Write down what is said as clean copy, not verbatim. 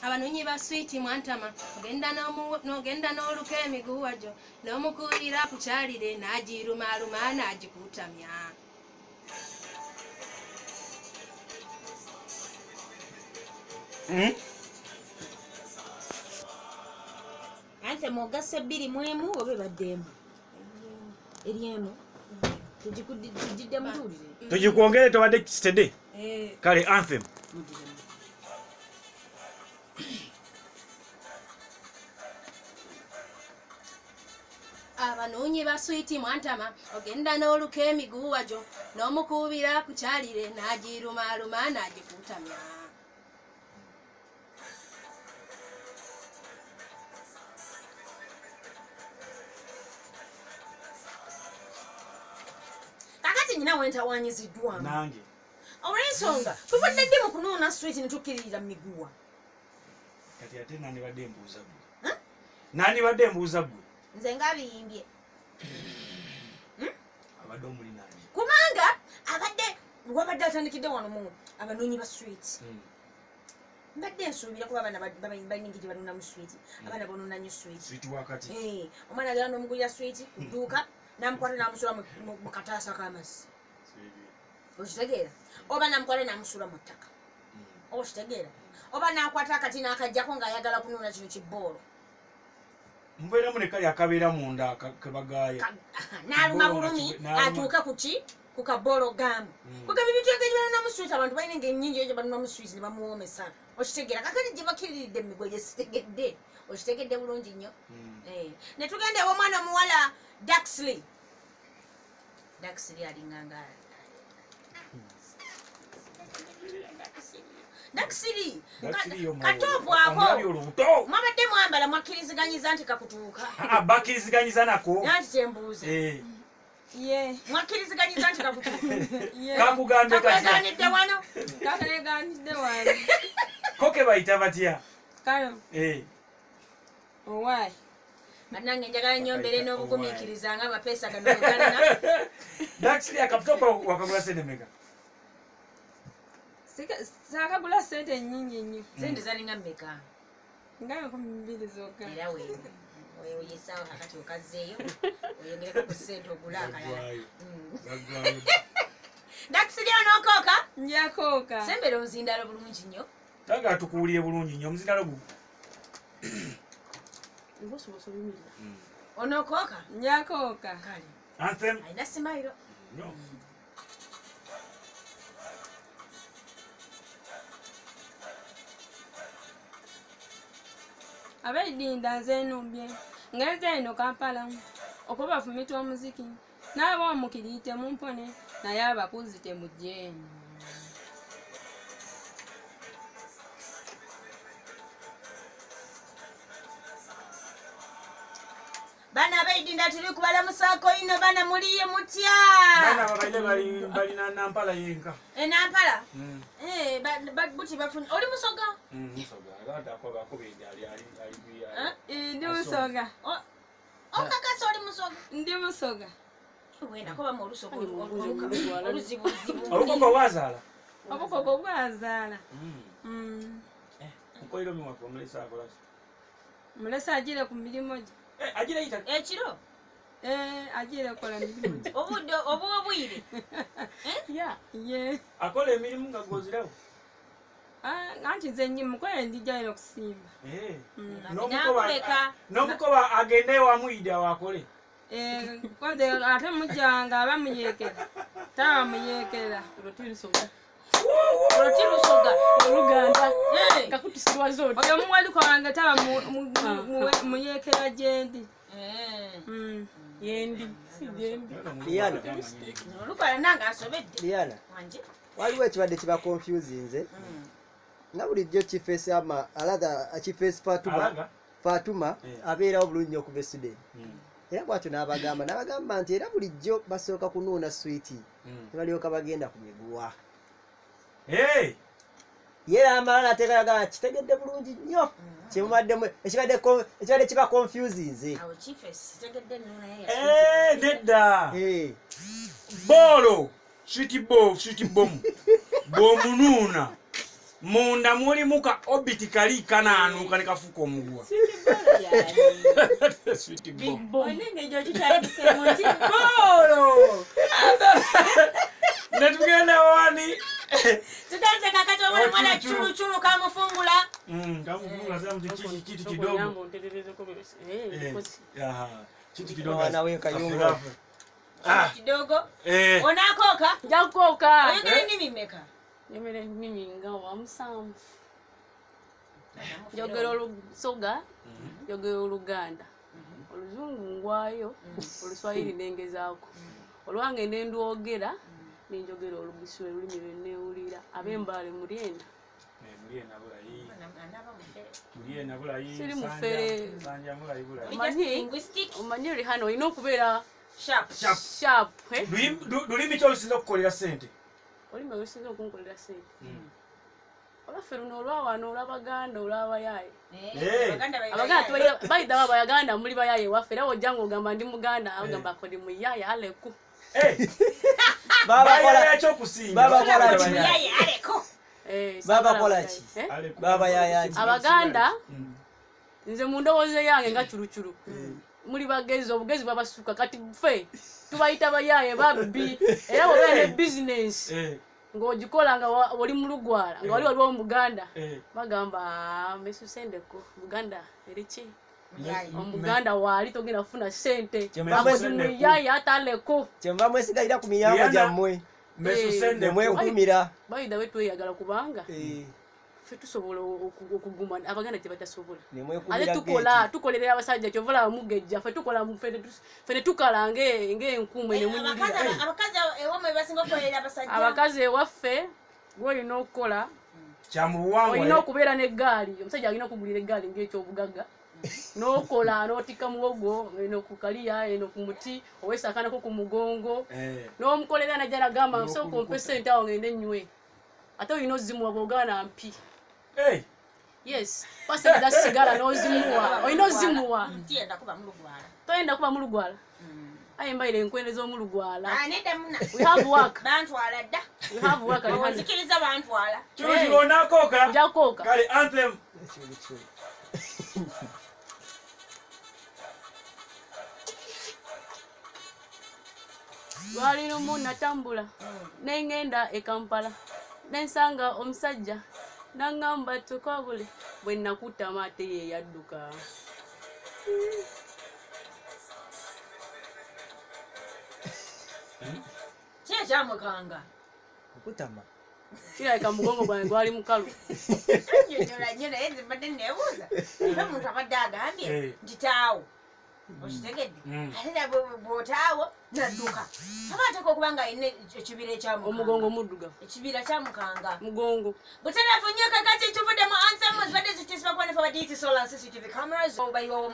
Abanonyi ba switi mwantama ogenda n'ogenda n'oluka emiguwa gyo n'omukuulira kukyalire n'agirumaluma n'agikutamya. Ante mugase 2 mu obe baddemu eri emu tugidde mutuulire tugikwongere tobadde kitede. Kale anthem. Abanonyi ba switi mwantama ogenda n'oluka emiguwa gyo n'omukuubira kukyalire n'agirumaluma n'agikutamya. Kakati nyina wentawanyiziddwamu nange olw'ensonga tuvudde ddi mu kunuuna switi ne tukkiririra mu miguwa? Kati ate nandibadde mbuuza ggwe, nandibadde mbuuza ggwe. Nze nga biyimbye. Abadde omuli nani? Kubanga abadde wabadde atandikidde wano mu abanoonyi ba switi. Mbadde nsuubira kuba abaana balina engeri gye banuunamu switi. Abaana bonoona nnyo switi. Switi wakati. Omwana agenda n'omugulira switi ku dduuka n'amukwata n'amusuula mu kataasa k'amazzi, okitegeera? Oba n'amukwata n'amusuula mu ttaka, okitegeera? Oba n'akwata akati n'akaggyako ng'ayagala kunuuna kino kibboolo. Mubeeramu ne kali akabeera munda kebagaaya. N'aluma bulumi atuuke ku ki, ku kaboolo gaamu. Kugamba ebintu engeri banuunamu switi, abantu balina engeri nnyingi gye banuunamu switi ne bamuwoomesa, okitegeera? Kakati gye bakkiriridde mu migwe gye sitegedde, okitegedde bulungi nnyo. Ne tugenda ew'omwana omuwala Daxley. Daxley alinganga Daxley katoopu ako mwabadde mwambala mwakkiriziganyiza nti kakutuuka? Bakkiriziganyiza nako. Nanti kyembuuza. Mwakkiriziganyiza nti kakutuuka? Kakugambye katya? Kakweganidde wano. Kakweganidde wano. Ko ke bayita batya? Kale. Owaayi. Bannange njagala nnyo mbeere n'obugumiikiriza nga amapeesa gano bwe galina. Daxley akaputopu wakagula sente mmeka? Saakagula sente nnyingi nnyo. Sente zalinga mmeka? Nga 2000 zokka. Era weeyesaawo kakati okazzeeyo oyongereko ku ssente ogule akalala. Daxley onokooka? Njakooka. Sembera omuzindalo bulungi nnyo. Tagala tukuwulire bulungi nnyo omuzindalo gu. Onokooka? Njakooka. Kale. Anthem. Alina simayiro. Ab'eddinda nze nnumbye ngenze eno Kampala okubafumita omuziki n'ab'omukiri temumpone naye abakuzi temujje eno. Bana ab'eddinda tuli kubalamusaako ino bana muliye mutya? Bana babaire balina Nampala yenka. Nampala? Buti bafuna. Oli musoga? Musoga. Aganda akobedde ali Ndi musoga. Okakasa oli musoga? Ndi musoga. Wenda koba olusoga oluzibuzibu. Obukoko bwazaala? Obukoko bwazaala. Nkoyiro miwako omulesa akola ki? Mulesa agire ku mirimu gye. Agira yita ekiro? Agira kola mirimu gye. Obudde obwobwire. Ye. Akola emirimu nga gozirawo? Anti nze nnyi mukoye ndijja okusimba. N'omukoba agende ewamuyida wakole. Kwanze ate mujjanga aba muyeekera. Taba muyeekera. Oloti lusoga. Oluganda. Kakutusirwaza oti. Oyo muwaliko wange taba muyeekera gyendi. Yendi. Si gyendi. Liana. Olukola nange asobedde. Liana. Wanje. Waliwo ekibadde kiba confusinze. Nga bulijjo Chiefess ama alatha Chiefess Fatuma. Fatuma abeerawo bulungi nnyo okuva e Sweden. Era bw'atyo n'abagamba nti era bulijjo basooka kunuuna switi ne balyoka bagenda ku miguwa. Ye amala n'ateekayagala kitegedde bulungi nnyo kyemubaddemu ekibadde kiba confusinze. Awo Chiefess kitegedde nno naye Nedda. Boolo switi bo switi bomu bw'omunuuna Munda mulimu ka orbit kali kanaanuuka ne kafuuka omuguwa. Sweet ball. Onenge gy'okitandisemu nti bboolo. Ne tugenda wani. Tutanze kakati omwana mwana chulu chulu kamufungula. Kamufungula sasa mtu kitu kidogo. Kitu kidogo. Mwana we kayunga. Kidogo. Onakoka? Njakoka. Oyogera ennimi mmeka? Njogera ennimi nga 7. Njogera Olusoga, njogera Oluganda. Oluzungu ngwayo, Oluswahili nengezaako. Olwange ne ndwogera, nenjogera Olugisu olulimi lwe nneewulira. Ab'Embaale mulyenda. Mulyenda bulayi. Mulyenda bulayi. Siri mufere. Sanja bulayi bulayi. Omanyi Rihana olina okubeera sharp. Sharp. Lulimi ki olusinza okukolera ssente? Olulimi olusinza okunkolera ssente. Olwaffe luno olwawano olw'Abaganda olw'abayaaye. Abaganda bayita Abayaganda muli bayaaye waffe era wojja ng'ogamba ndi Muganda agamba ko ndi muyaaye aleku. Babakola ki? Babayaaya ki? Abaganda nze mu ndowooza yange nga chuluchulu. Muli bagezi obugezi babasuka kati ffe tubayita bayaaye babbi era bw'obeera ne bizinensi ng'ogikola nga oli mu lugwala nga wali waliwo Omuganda bagamba mesusendeko Buganda eri ki? Omuganda waali togenda kufuna ssente muyaaye ataleko. Kyenva mwesigalira ku miyambo gyammwe nemwekumira. Bayida we tweyagala kubanga ffe tusobola okuguma Abaganda tebatasobola. Ate tukola tukolerera abasajja kyova olaba mugejja ffe tukola ffe ne tukala ng'enkumu ne munyirira. Abakazi ewammwe basinga okukolerera abasajja. Abakazi ewaffe gw'olina okukola kyamubuwangwa olina okubeera n'eggaali omusajja alina okugulira eggaali ng'ekyobugagga n'okola n'otikka muwogo eno ku kaliya eno ku muti oweesa akanako ku mugongo n'omukolera najja nagamba nsooka ompe ssente awo ngende nnywe ate olina ozimuwa bw'ogaana mpi. Yes, pasente sigala n'ozimuwa olina ozimuwa. Toyenda kuba mu lugwala. Aye mbaire enkwende z'omulugwala. We have work. Bantwala dda. We have work. Nzikiriza bantwala. Chulu onakoka. Njakoka. Kale anthem. Lwali lumu natambula nengenda e Kampala nensanga omusajja nangamba tukabule bwe nakutama ate ye yadduka. Ki ekyamukanga? Okutama. Kirabika mugongo gwange gwali mukalu. Nnyonnyola nnyo naye nze mbadde neebuuza. Era omuntu abadde agambye nti taawo. Okitegedde? Ate era bw'otaawo nadduka. Aba ateekwa okuba nga alina ekibira ekyamukanga. Omugongo muddugavu. Ekibira kyamukanga. Mugongo. Butereevu nnyo kakati tuvudde mu anthem zibadde zitiisibwa kuba ne fe aba DT Solar CCTV cameras obayiwawo.